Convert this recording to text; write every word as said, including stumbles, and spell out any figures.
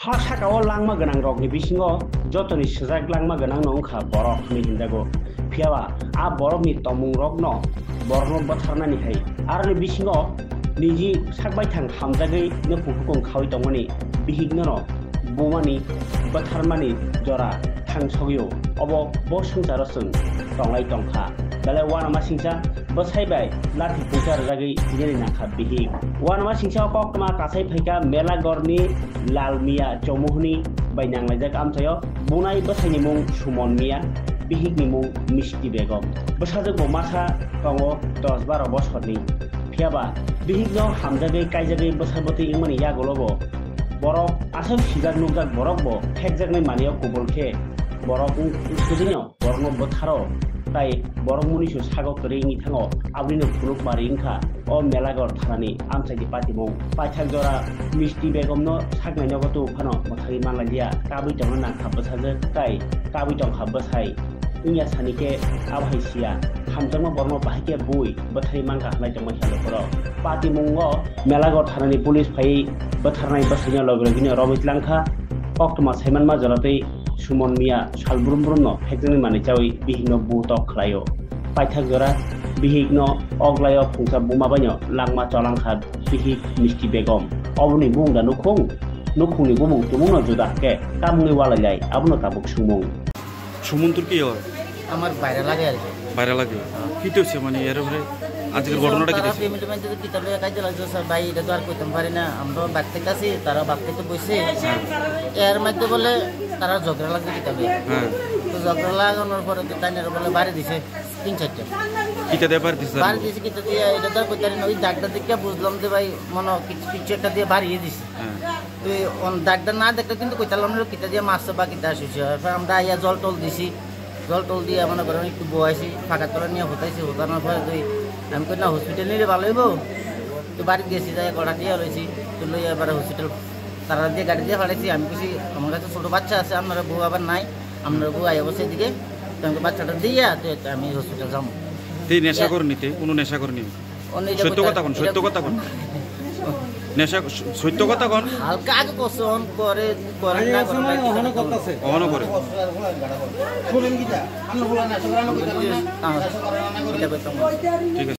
Ha sakao langma gwnang rokni bisingo jotoni swjak langma gwnang no wngkha borok hinwi hinjago. Phiyaba a borokni tongmung rokno borokno bwtharnani hai aroni bisingo niji sakbaithang hamjagwi nukhung hukung khawi tongmani bihikno no bumani bwtharmani jora thangsogwi o. Obo bo swngcharo chwng tonglai tongkha. Belai uanama singcha bwsai bai lathi pungsa rwjagwi hinani nangkha bihik. Uanama singcha o koktwma kasai phaikha Melagorni Lal Miya Chowmuhani bai nanglaijak amchaio. Bunai bwsaini mung Sumon Miya, bihikni mung Misti Begum. Bwsajwk bo masa tongo dos baro bosorni. Phiyaba bihikno hamjagwi kaijagwi bwsai bwtwi wngmani yagulo bo borok aswk sijak nukjak borok bo phekjaknai manwio kubul khe borok wng-, wngsuduino borokno bwtharo, tai borok munisu sago kwrwi wngwi thango, abonino phunuk mari wngkha o Melagor thanani amchaini patimung. Paithak jora Misti Begumno saknai nogo tubu phano mwthangwi manlailia, kabwi tongna nangkha bwsajwk tai kabwi tongkha bwsai. Wngya sani khe abo hai siya, hamjakma borokno bahai khe bui bwthai mankha hwnwi tongma khe lukurok. Patimungo Melagor thanani police phaiwi bwtharnai bwsaino logi logino romwi tlangkha. Koktwma saimanma jora tei Sumon Miya sal brum brumno phekjaknai manwi chaui bihikno bu tok khlaio. Paithak jora bihikno oglai o phungsa buma baino langma cholangkha bihik Misti Begum. Oboni bumung da nukhung? Nukhungni bumung tumungno juda khe tamungni ualailai abono tabuk sumung. সুমন্তুর কি হয়? আমার বাইরে লাগে আর কি। বাইরে লাগে? হ্যাঁ। কি হয়েছে মানে এর উপরে আজকের কিছু ঘটনাটা কি তারা হয়েছে? ফ্যামিলি মেম্বার যদি কিতাবে একাই দিলা যে, "স্যার, ভাই, এটা তো আর করতাম পারি না, আমরা বাদ থেকে আসি, তারা বাদ থেকে বসে।" হ্যাঁ। এর মধ্যে বলে তারা ঝগড়া লাগছে কিতাবে। হ্যাঁ। তো ঝগড়া লাগানোর পরে তো তাই না বলে বাড়ি দিছে তিন চারটা। কিতা দিয়ে বাড়ি দিছে? বাড়ি দিছে কিতা দিয়ে, এটা তো আর করতে পারি না। ওই দাগটা দেখে বুঝলাম যে ভাই, মনে হয় কিছু, কিছু একটা দিয়ে বাড়িয়ে দিছে। হ্যাঁ। তো অন-, ডাক্তার না দেখলে কিন্তু কইতাম না কিতা দিয়ে মারছে বা কিতা শুইছে। এরপর আমরা আইয়া জল টল দিছি, জল টল দিয়ে মনে করেন একটু বয়াইছি, ফাঁকা তোলা নিয়ে হুতাইছি, হুতানোর পরে তুই আমি কই না হসপিটাল নিলে ভালো হইব। তো বাড়ি গেছি, যাই কড়া দিয়ে লইছি, তো লই এবার হসপিটাল তারা দিয়ে গাড়ি দিয়ে ফাটাইছি। আমি কইছি আমার কাছে ছোটো বাচ্চা আছে, আপনারা বউ আবার নাই, আপনারা বউ আইয়া বসে এদিকে, তো আমি বাচ্চাটা দিয়ে তো আমি হসপিটাল যাবো। তুই নেশা এ- করনি, তুই কোনো নেশা করনি? অন্য এটা সত্য করতে কথা কোন? এটা সত্য কথা কোন? নেশা স-, সত্য কথা কোন? হালকা আগে করছে, অন করে, করে আগে না আছে করে না, না, অখনো করতেছে। অখনো করে। শুনেন কি তা? আমরা বলা না, সবার আগে করতে পারি না। হ্যাঁ। এটা করতাম। ঠিক আছে।